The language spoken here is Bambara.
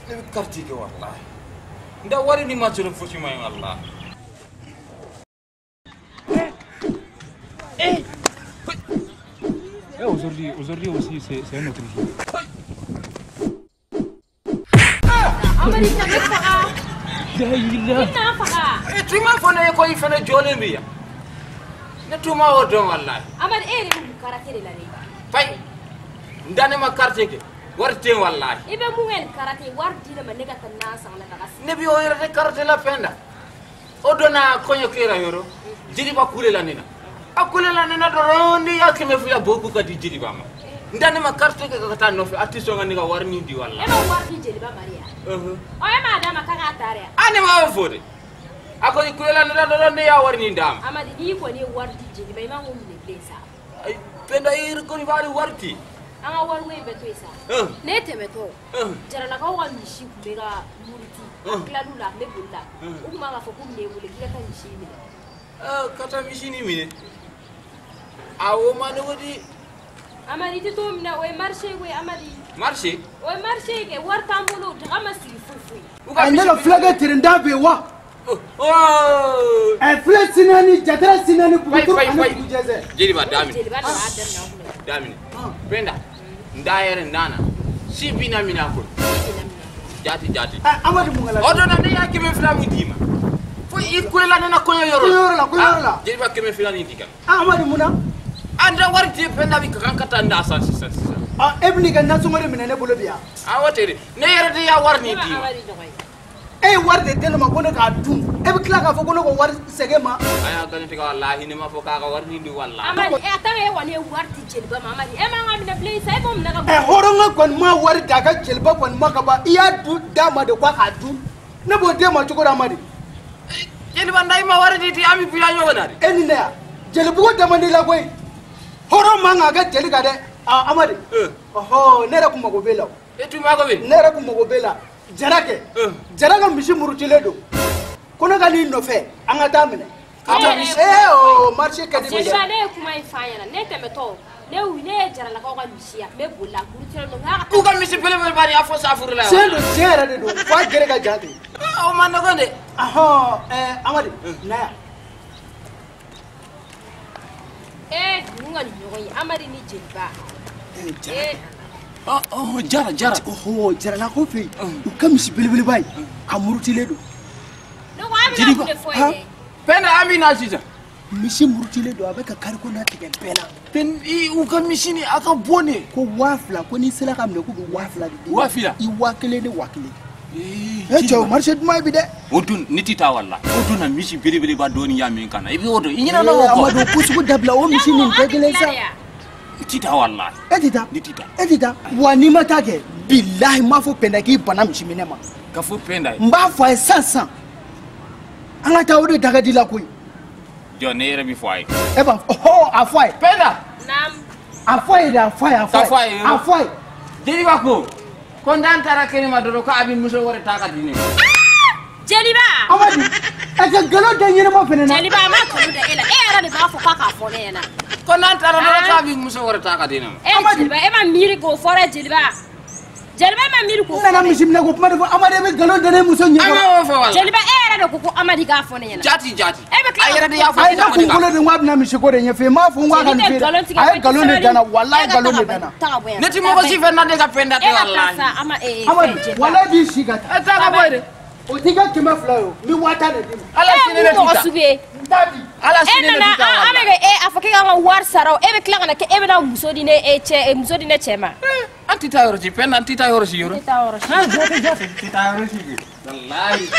Ne bɛ carte kɛ wallahi. Nda wari ni ma sɔrɔ fosi ma ye wallahi. Eh. Aujourd'hui aussi c'est un autre jour. E tuma fɔ ne ye ko i fana jɔlen bɛ yan. Ne tuma o dɔn wallahi. Amadi e yɛrɛ bɛ mun karate de la dɛ? Fayi, n da ne ma karate kɛ, wari tɛ yen wallahi. I bɛ mun kɛ nin karate ye, wari di ne ma ne ka taa nan san na ka sigi. Ne bɛ o yɛrɛ de karate la fɛn da. O donna kɔɲɔ kɛra yɔrɔ, jeliba kule la ne na. A kule la ne na dɔrɔn ne y'a 200 bɔ k'u ka di jeliba ma. N da ne ma karate kɛ ka taa nɔfɛ, a tɛ sɔn ka ne ka wari min di wallahi. E ma wari di jeliba ma de ya? Ɔ e m'a d'a ma k'a k'a ta de ya? A ne m'a fɔ de. A kɔni kulela ne la dɔrɔn ne y'a wari nin d'a ma. Amadi n'i kɔni ye wari di jeliba i man k'o minɛ bilen sa. Ayi Penda i yɛrɛ kɔni b'a di wari ti. An ka wariko in bɛ to yen sa. Ne tɛmɛtɔ. Jaralakaw ka misi tun bɛ ka muruti. A tilal'u la a tun bɛ boli la. U tun b'a fɔ k'u bɛna e wele k'i ka taa misi in minɛ. Ka taa misi nin minɛ. A o ma nɔgɔ di. Amadi i tɛ t'o minɛ o ye marché ye koyi Amadi. Marché? O ye marché ye kɛ wari t'an bolo daga ma sigi foyi foyi. Ne ka fulakɛ terenda bɛ yen wa? Filɛ sinani jatara sinani buguturu ani bugujɛsɛ. Jeliba daminɛ. Jeliba de b'a daminɛ aw kunna. Daminɛ. Penda n da yɛrɛ n nana si bi na minɛ a kɔnɔ. Jati jati. Amadu mun kɛla. O donna ne y'a 200 min d'i ma. Fo i kulela ne na kɔɲɔ yɔrɔ la. Kɔɲɔ yɔrɔ la kɔɲɔ yɔrɔ la. Jeliba 200 nin di kan. Amadu mun na? An da wari di Penda bi ka kan ka taa n da san sisan sisan. E bɛ n'i ka nasɔngɔ de minɛ ne bolo bi yan. Awɔ ten de ne yɛrɛ de y'a wari nin d'i ma. E ye wari de di ne ma ko ne k'a dun e bɛ tila k'a fɔ ko ne ko wari sɛgɛn ma. A y'a gani tigɛ walahi ne ma fɔ k'a ka wari nin di walahi. Amadi a ta e kɔni ye wari di jeliba ma Amadi e m'an ka minɛ bilen sa e b'o minɛ ka. Hɔrɔnkɛ kɔni ma wari di a ka jeliba kɔni ma ka ban i y'a dun d'a ma de ko a k'a dun ne b'o d'e ma cogo di Amadi. Jeliba n'a i ma wari di an bɛ bila ɲɔgɔn na de. E ni ne ya jelibugu dama di la koyi hɔrɔn man kan ka kɛ jeli kan dɛ Amadi. Ɔhɔ ne yɛrɛ kun mago b'e la o. E tun mago bɛ. Ne yɛrɛ kun mago b'e la. Jara kɛ jara ka misi murutilen don ko ne ka n'i nɔfɛ an ka taa minɛ. O marché ka di. Jeliba ne ye kuma in f'a ɲɛna ne tɛmɛtɔ ne ye jaralakaw ka misi ye a tun bɛ boli la murutilen don. K'u ka misi belebeleba de y'a fɔ safuru la. Tiɲɛ don tiɲɛ yɛrɛ de don f'a gere ka ja ten. O ma nɔgɔn dɛ. Amadi na yan. Ninnu ka nin ɲɔgɔn ye Amadi ni jeliba. Jara jara. Jaralakaw fɛ yen u ka misi belebeleba ye a murutilen don. Ne ko a bɛna mun de fɔ ye dɛ. Penda an bɛ na sisan. Misi murutilen don a bɛ ka kariko na tigɛ bɛɛ la. U ka misi nin a ka bon de. Ko 2000 ko n'i sera ka minɛ k'u bɛ 2000 de di. 2000. I 1000 ni 1000. E cɛ o marché duman ye bi dɛ. O dun ne ti taa walahi. O dun na misi belebeleba dɔɔni y'a min ka na i bɛ o dɔn i ɲinɛna o kɔ. Amadu ko sugu dabila o misi nin tɛ kelen sa. I ti taa walahi. E ti taa. Ne ti taa. E ti taa. Wa n'i ma taa kɛ bilahi n b'a fɔ Penda k'i bana misi minɛ ma. Ka fɔ Penda ye. N b'a fɔ a ye sisan sisan. An ka taa o de da ka di la koyi. Jɔ ne yɛrɛ bɛ fɔ a ye. E b'a fɔ a fɔ a ye. Penda. Naamu. A fɔ a ye de a fɔ a ye a fɔ a ye. A fɔ a ye. Jeliba ko ko n'an taara kɛnɛma dɔrɔn ko a bɛ muso wɛrɛ ta ka di ne ma. Jeliba. Amadi ɛ ka nkalon da ɲɛnama fana na. Jeliba a ma nkalon da e la e yɛrɛ de b'a fɔ k'a k'a fɔ ne ɲɛna. Ko n'an taara dɔrɔn k'a bɛ muso wɛrɛ ta ka di ne ma. E jeliba e ma miiri k'o fɔ dɛ jeliba. Jeliba e ma miiri k'o fɔ. N nana misi minɛ ko kuma de fɔ Amadi e bɛ nkalon da ne muso ɲɛkɔrɔ. An y'o fɔ wala. Jeliba e yɛrɛ de ko ko Amadi k'a fɔ ne ɲɛna. Jati jati. E bɛ tila. A yɛrɛ de y'a fɔ. A ye ne kunkolo de n ko a bɛna misi ko de ɲɛfɔ n m'a fɔ n ko a ka nin fɛ dɛ. A ye nkalon de da n na walahi nkalon de da n na. Ne ti mɔgɔ si fɛ na ne ka Penda tɛ walahi. Amadi walahi b'i si ka taa. E taa ka bɔ yen dɛ. O t'i ka 200 ye o n bɛ 50,000 de d'i ma. Ala sini ne ti taa. N t'a di. Ala sini ne ti taa. E nana an bɛ kɛ e a fɔ k'e k'an ka wari sara o e bɛ tila ka na kɛ e bɛna muso di ne cɛ muso di ne cɛ ma. An ti taa yɔrɔ si Penda an ti taa yɔrɔ si yɔrɔ. An ti taa yɔrɔ si. Jate jate ti taa yɔrɔ si. Walahi.